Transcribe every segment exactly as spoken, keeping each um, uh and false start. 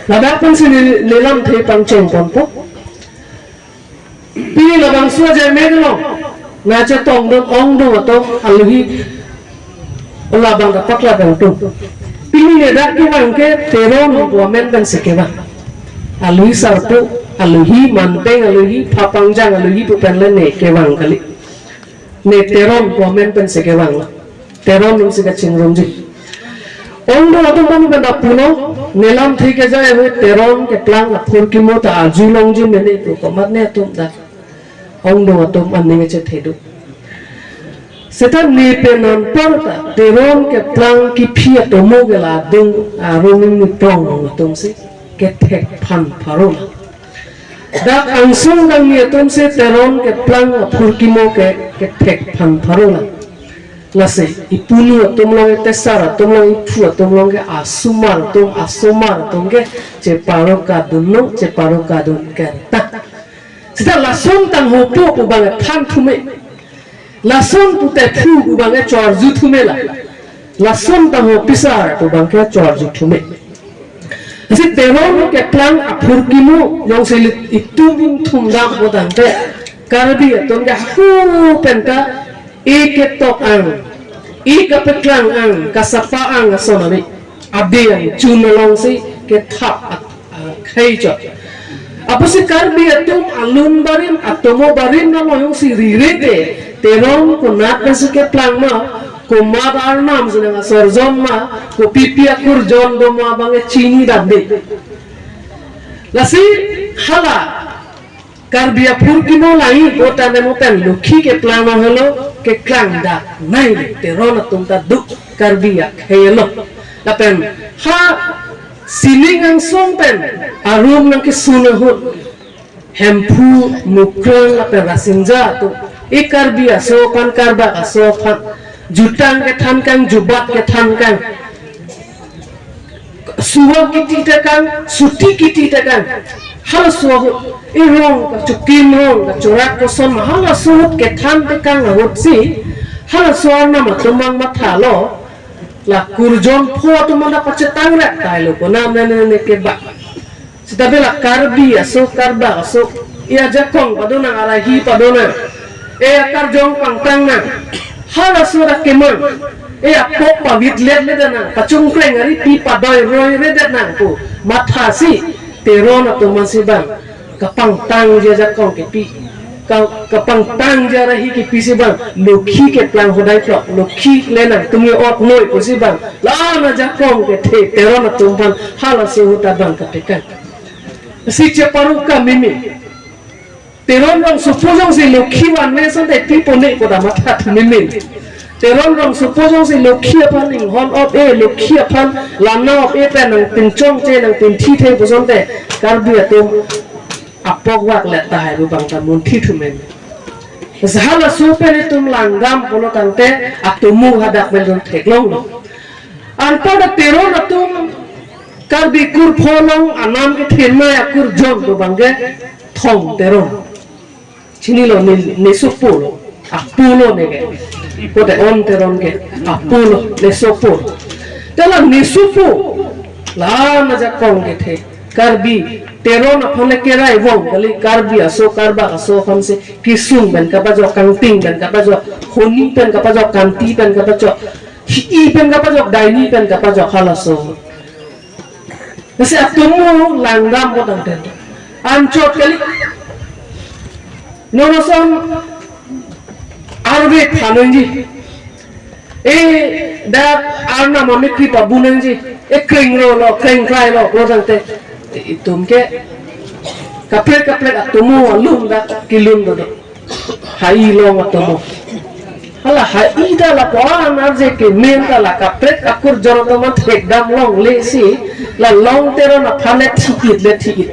Ladak pensi ne, ne lamthe pangcheng ponpo. Pini labangso ajai me along nangchetongdun ongdung atum alohi labang dapat labang tum. Pini ne dak kevang ke Teron pu amen pensi kevang. Alohi sarpo, alohi manteng, alohi phapangjang, alohi pu pen le ne kevang kali. Ne Teron pu amen pensi kevang. Teron pensi kachingrumji. Ongdung atum pen pen dak pulo, ne lamthe kejai ahut Teron keplang aphurkimo ta arjulongji mene pu komat ne atum dak ongdung atum aning chethe do. Seta ne pen anpar ta Teron keplang kephi atomo ke la adung arum ni prong atum si kethek phan pharo la. Dak angsong kangni atum si Teron keplang aphurkimo ke kethek phan pharo la. Lasi ipunu atum along, itesar atum along, iphu atum along ke asomar atum, asomar atum ke cheparo kadun lo, cheparo kadun kerta. Seta lason tangho po pu abang than thume. Lason pute phu pu abang chorju thume la. Lason tangho pisar pu abang ke chorju thume. Lasi Teron keplang aphurkimo jongsi itum ingthum dampo tangte Karbi atum ke hu penta e ketok ang, e kapeklang ang, kasapa ang ason ave. Ave ang chun alongsi kethap ak-, akhei chot. Apotsi Karbi atum alun barim, atomo barim nang oyong si rire te, Teron konat pensi keplang ma, komat arnam si nang asor jon ma, kopipi akur jon do ma abang chini damde. Lasi hala Karbi aphurkimo lahai pu tane mo pen Lokhi keplang ma helo, keklang dak nai Teron atum ta duk Karbi akhei lo. Lapen ha sining angsong pen arum nangkesun ahut Hemphu, Mukrang lapen Rasinja atum, e Karbi aso aphan, Karbak aso aphan jutang kethan kang, jubat kethan kang, suwa kiti tekang, suti kiti tekang. Halaso ahut, e rong kachokim, rong kachorak koson ma halaso ahut kethan tekang ahut si, halaso arnam atum abang mathalo, la kurjon pho atum abang pachetang rek tailo, konam ne ne ne keba. Seta be la Karbi aso, Karbak aso, e ajakong padonang, arahi padonang, e akarjong pangtangnang. Halaso dak kemang, e apok pavit let le danang, pachungkreng aripi padoi roi re danang pu mathasi Teron atum abang si abang kapangtangji ajakong kepi, ka, kapangtangji arahi kepi si abang Lokhi keplang hodai klok, Lokhi le nangtum ke-ot noi pusi abang la-an ajakong kethe Teron atum aphan halaso ahut abang katekang. Si cheparo kameme. Teron rongsopo jongsi Lokhi vanve asonte pipo ne koda matha thumemen. Teron rongsopo jongsi Lokhi aphan inghon op-e, Lokhi aphan lana op-e pen nangpinchongche, nangpinthithe pu asonte Karbi atum apok vak let tahai pu abang ta munthi thumemen. Halaso pen itum langdam pulo tangte atomo hadak pen dun theklonglo. Anparta Teron atum Karbi kur pho along anam kethenei akurjon pu abang ke Thong Teron. Chinilo ne, ne sopo lo, apo lo ne ke. Kote On Teron ke, apo lo, ne sopo. Te la ne sopo, la-an ajakong kethe. Karbi, Teron aphan le kerai vong kali, Karbi aso, Karbak aso aphan si kesung pen kapajok, kangting pen kapajok, honi pen kapajok, kanti pen kapajok, hi-i pen kapajok, daini pen kapajok halaso. Lasi atomo langdam pu tangte anchot kali. Non ason arve thanji. E dak arnam amekri pabunangji. E kreng ro lo, kreng klai lo, lo tangte. Itum ke kaprek kaprek atomo alum dak kilun dodo. Hai long atomo. Hala hai ta lapu-an arje keme ta la kaprek akurjon atum aphan thekdam longle si la Long Teron aphan le thik-it le thik-it.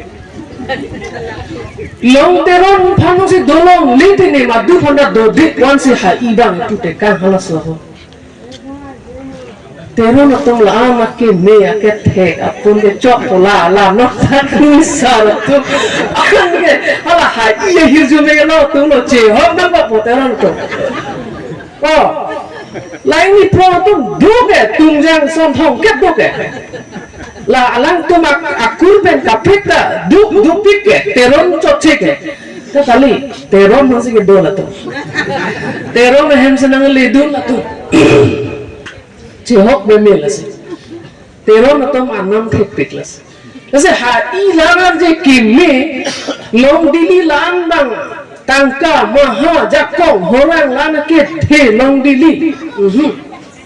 Long Teron aphan si dolongle te ne madu aphan ta dodik wan si hai abang tu tekang halaso ho. Teron atum la-an akeme akethek apun kechok pu la la non than misar atum. An ke hala hai ahirjume lo atum lo chehok nangpo Teron atum. Oh. La ini pro atum duk ke, Tungjang Sonthong ke duk ke. La alangtum ak-, akur pen kaprek ta duk duk pik ke, Teron chotche ke. Ta kali, Teron masih ke dol atum. Teron ahem senang ledun atum. Chehok bemel asi. Teron atum anam thekpik lasi. Lasi ha-i la-an je keme, Long Dili la-an bang tangka, maha, jakong, horang la-an ke the Long Dili. Mhm.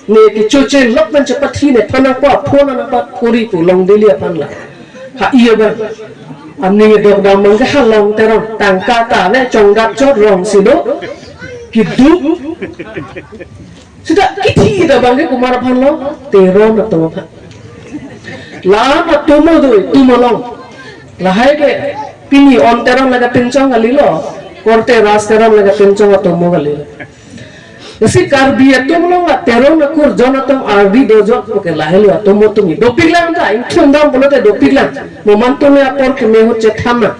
Ne kechoche lok pen chepathe ne phanang pa, phone nang pa, puri pu Long Dili aphan la. Ha-i abang. Ani dok dam mang ke ha Long Teron, tangka ta ne chongdap chot rong si do. Keduk. Seta kithi ta bang ke komat aphan lo, Teron atum aphan. La-an atomo do, tum along. Lahai ke pini On Teron laga pinchong kali lo, korte Ras Teron laga pinchong atomo kali lo. Lasi Karbi atum along la Teron akur jon atum ardi dojok pu ke lahai lo atomo tumi. Dopik lang ta, ingthum dam pulote dopik lang. Moman tumi apor keme ahut chethan nang.